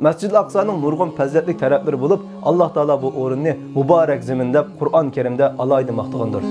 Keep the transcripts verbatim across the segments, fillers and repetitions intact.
مەسجىدىل ئەقسانىڭ نۇرغۇن پەزىلەتلىك تەرەپلىرى بولۇپ، ئاللاھ تائالا بۇ ئورۇننى مۇبارەك زېمىن دەپ قۇرئان كەرىمدە ئالاھىدە ماختىغاندۇر.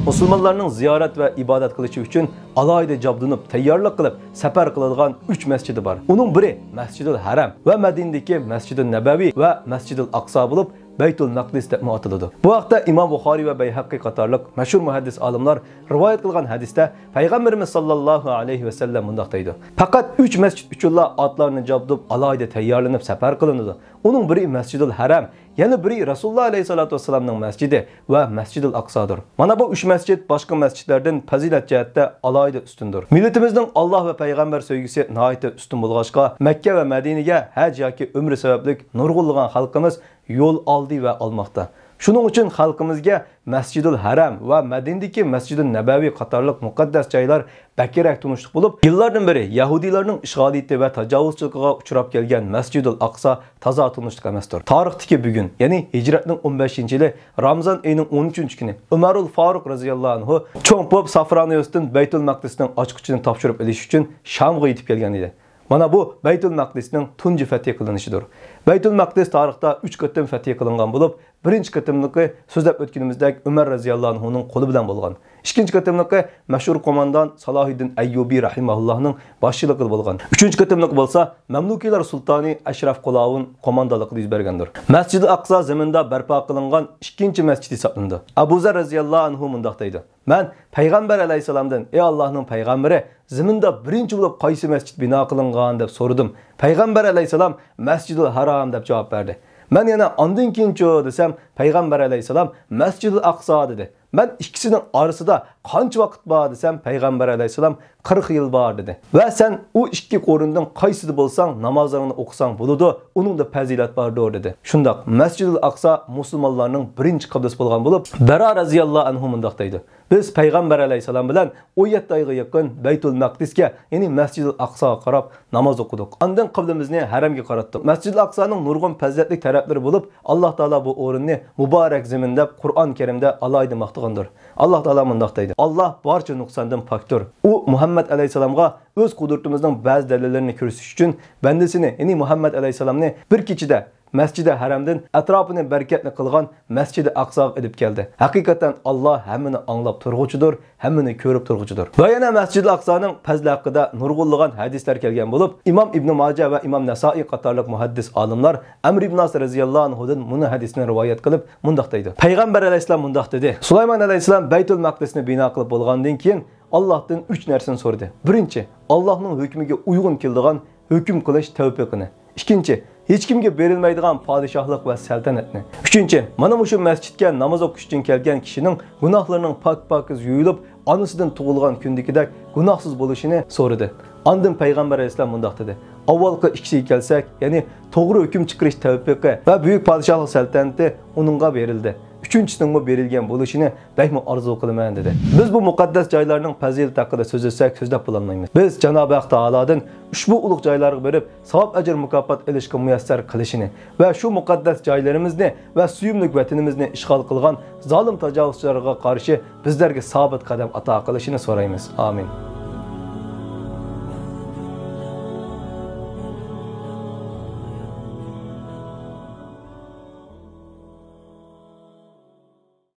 مۇسۇلمانلارنىڭ زىيارەت ۋە ئىبادەت قىلىشى ئۈچۈن ئالاھىدە جابدۇنۇپ، تەييارلىق قىلىپ، سەپەر قىلىدىغان ئۈچ مەسچىتى بار. ئۇنىڭ بىرى مەسجىدىل ھەرەم ۋە مەدىنىدىكى مەسجىدىل نەبەۋى ۋە مەسجىدىل ئەقسا بولۇپ، بەيتۇل مەقدىس دەپمۇ ئاتىلىدۇ. بۇ ھەقتە ئىمام بۇخارىي ۋە بەيھەققى قاتارلىق مەشھۇر مۇھەددىس ئالىملار رىۋايەت قىلغان ھەدىستە پەيغەمبىرىمىز ساللاللاھۇ ئەلەيھى ۋەسەللەم مۇنداق دەيدۇ: پەقەت ئۈچ مەسچىت ئۈچۈنلا ئاتلارنى جابدۇپ، ئالاھىدە تەييارلىنىپ سەپەر قىلىنىدۇ. ئۇنىڭ بىرى مەسجىدىل ھەرەم، يەنە بىرى رەسۇلۇللا ئەلەيھىسسالاتۇ ۋەسسالامنىڭ مەسجىدى ۋە مەسجىدىل ئەقسادۇر. مانا بۇ ئۈچ مەسچىت باشقا مەسچىتلەردىن پەزىلەت جەھەتتە ئالاھىدە ئۈستۈندۇر. مىللىتىمىزنىڭ ئاللاھ ۋە پەيغەمبەر سۆيگۈسى ناھايىتى ئۈستۈن بولغاچقا، مەككە ۋە مەدىنىگە ھەج ياكى ئۆمرە سەۋەبلىك نۇرغۇنلىغان خەلقىمىز يول ئالدى ۋە ئالماقتا. شۇنىڭ ئۈچۈن خەلقىمىزگە مەسجىدىل ھەرەم ۋە مەدىنىدىكى مەسجىدىل نەبەۋى قاتارلىق مۇقەددەس جايلار بەكرەك تونۇشلۇق بولۇپ، يىللاردىن بېرى يەھۇدىيلارنىڭ ئىشغالىيىتى ۋە تاجاۋۇزچىلىقىغا ئۇچراپ كەلگەن مەسجىدىل ئەقسا تازا تونۇشلۇق ئەمەستۇر. تارىختىكى بۈگۈن، يەنى ھىجرەتنىڭ ئون بەشىنچى يىلى رامىزان ئېيىنىڭ ئون ئۈچىنچى كۈنى ئۆمەرۇل فاروق رەزىياللاھۇ ئەنھۇ چوڭ پوپ سافرانىيوستىن بەيتۇل مەقدىسنىڭ ئاچقۇچىنى تاپشۇرۇپ ئېلىش ئۈچۈن شامغا يېتىپ كەلگەن ئىدى. مانا بۇ بەيتۇل مەقدىسنىڭ تۇنجى فەتھى قىلىنىشىدۇر. بەيتۇل مەقدىس تارىختا ئۈچ قېتىم فەتھى قىلىنغان بولۇپ، بىرىنچى قېتىملىقى سۆزلەپ ئۆتكىنىمىزدەك ئۆمەر رەزىياللاھۇ ئەنھۇنىڭ قولى بىلەن بولغان. ئىككىنچى قېتىملىقى مەشھۇر قوماندان سالاھىددىن ئەييۇبى رەھىمەھۇللاھنىڭ باشچىلىقىدا بولغان. ئۈچىنچى قېتىملىقى بولسا مەملۇكىيلار سۇلتانى ئەشرەف قولاۋۇن قوماندانلىقىدا يۈز بەرگەندۇر. مەسجىدىل ئەقسا زېمىندا بەرپا قىلىنغان ئىككىنچى مەسچىت ھېسابلىنىدۇ. ئەبۇ زەر رەزىياللاھۇ ئەنھۇ مۇنداق دەيدۇ: مەن پەيغەمبەر ئەلەيھىسسالامدىن، ئى ئاللاھنىڭ پەيغەمبىرى، زېمىندا بىرىنچى بولۇپ قايسى مەسچىت بىنا قىلىنغان دەپ سورىدىم. پەيغەمبەر ئەلەيھىسسالام مەسجىدىل ھارام دەپ جاۋاب بەردى. مەن يەنە ئاندىن كېيىنچۇ دېسەم، پەيغەمبەر ئەلەيھىسسالام مەسجىدىل ئەقسا دېدى. مەن ئىككىسىنىڭ ئارىسىدا قانچە ۋاقىت بار دېسەم، پەيغەمبەر ئەلەيھىسسالام قىرىق يىل بار دېدى. ۋە سەن ئۇ ئىككى قورۇندىن قايسىدا بولساڭ، نامازلىرىڭنى ئوقۇساڭ بولىدۇ، ئۇنىڭدا پەزىلەت باردۇر دېدى. شۇنداق، مەسجىدىل ئەقسا مۇسۇلمانلارنىڭ بىرىنچى قىبلىسى بولغان بولۇپ، بەرا رەزىياللاھۇ ئەنھۇ مۇنداق دەيدۇ: بىز پەيغەمبەر ئەلەيھىسسالام بىلەن ئون يەتتە ئايغا يېقىن بەيتۇل مەقدىسكە، يەنى مەسجىدىل ئەقساغا قاراپ ناماز ئوقۇدۇق. ئاندىن قىبلىمىزنى ھەرەمگە قاراتتۇق. مەسجىدىل ئەقسانىڭ نۇرغۇن پەزىلەتلىك تەرەپلىرى بولۇپ، ئاللاھ تائالا بۇ ئورۇننى مۇبارەك زېمىن دەپ قۇرئان كەرىمدە ئالاھىدە ماختىغاندۇر. ئاللاھ تائالا مۇنداق دەيدۇ: ئاللاھ بارچە نۇقساندىن پاكتۇر. ئۇ مۇھەممەد ئەلەيھىسسالامغا ئۆز قۇدرىتىمىزنىڭ بەزى دەلىللىرىنى كۆرسىتىش ئۈچۈن بەندىسىنى، يەنى مۇھەممەد ئەلەيھىسسالامنى بىر كېچىدە مەسجىدى ھەرەمدىن ئەتراپىنى بەرىكەتلىك قىلغان مەسجىدى ئەقساغا ئېلىپ كەلدى. ھەقىقەتەن ئاللاھ ھەممىنى ئاڭلاپ تۇرغۇچىدۇر، ھەممىنى كۆرۈپ تۇرغۇچىدۇر. ۋە يەنە مەسجىدىل ئەقسانىڭ پەزلى ھەققىدە نۇرغۇنلىغان ھەدىسلەر كەلگەن بولۇپ، ئىمام ئىبنى ماجە ۋە ئىمام نەسائىي قاتارلىق مۇھەددىس ئالىملار ئەمر ئىبن ئاس رەزىياللاھۇ ئەنھۇدىن مۇنۇ ھەدىسنى رىۋايەت قىلىپ مۇنداق دەيدۇ: پەيغەمبەر ئەلەيھىسسالام مۇنداق دېدى: سۇلايمان ئەلەيھىسسالام بەيتۇل مەقدىسنى بىنا قىلىپ بولغاندىن كېيىن، ئاللاھتىن ئۈچ نەرسىنى سورىدى. بىرىنچى، ئاللاھنىڭ ھۆكمىگە ئۇيغۇن كېلىدىغان ھۆكۈم قىلىش تەۋپىقىنى. ئىككىنچى، ھېچكىمگە بېرىلمەيدىغان پادىشاھلىق ۋە سەلتەنەتنى. ئۈچىنچى، مانا مۇشۇ مەسچىتكە ناماز ئوقۇش ئۈچۈن كەلگەن كىشىنىڭ گۇناھلىرىنىڭ پاك-پاكىز يۇيۇلۇپ، ئانىسىدىن تۇغۇلغان كۈندىكىدەك گۇناھسىز بولۇشىنى سورىدى. ئاندىن پەيغەمبەر ئەلەيھىسسالام مۇنداق دېدى: ئاۋۋالقى ئىككىسىگە كەلسەك، يەنى توغرا ھۆكۈم چىقىرىش تەۋپىقى ۋە بۈيۈك پادىشاھلىق سەلتەنىتى ئۇنىڭغا بېرىلدى. ئۈچىنچىسىنىڭمۇ بېرىلگەن بولۇشىنى بەكمۇ ئارزۇ قىلىمەن، دېدى. بىز بۇ مۇقەددەس جايلارنىڭ پەزىلىتى ھەققىدە سۆزلىسەك، سۆزلەپ بولالمايمىز. بىز جانابى ھەق تائالادىن ئۇشبۇ ئۇلۇغ جايلارغا بېرىپ، ساۋاب ئەجىر مۇكاپات ئېلىشقا مۇيەسسەر قىلىشىنى ۋە شۇ مۇقەددەس جايلىرىمىزنى ۋە سۆيۈملۈك ۋەتىنىمىزنى ئىشغال قىلغان زالىم تاجاۋۇزچىلارغا قارشى بىزلەرگە سابىت قەدەم ئاتا قىلىشىنى سورايمىز. ئامىن.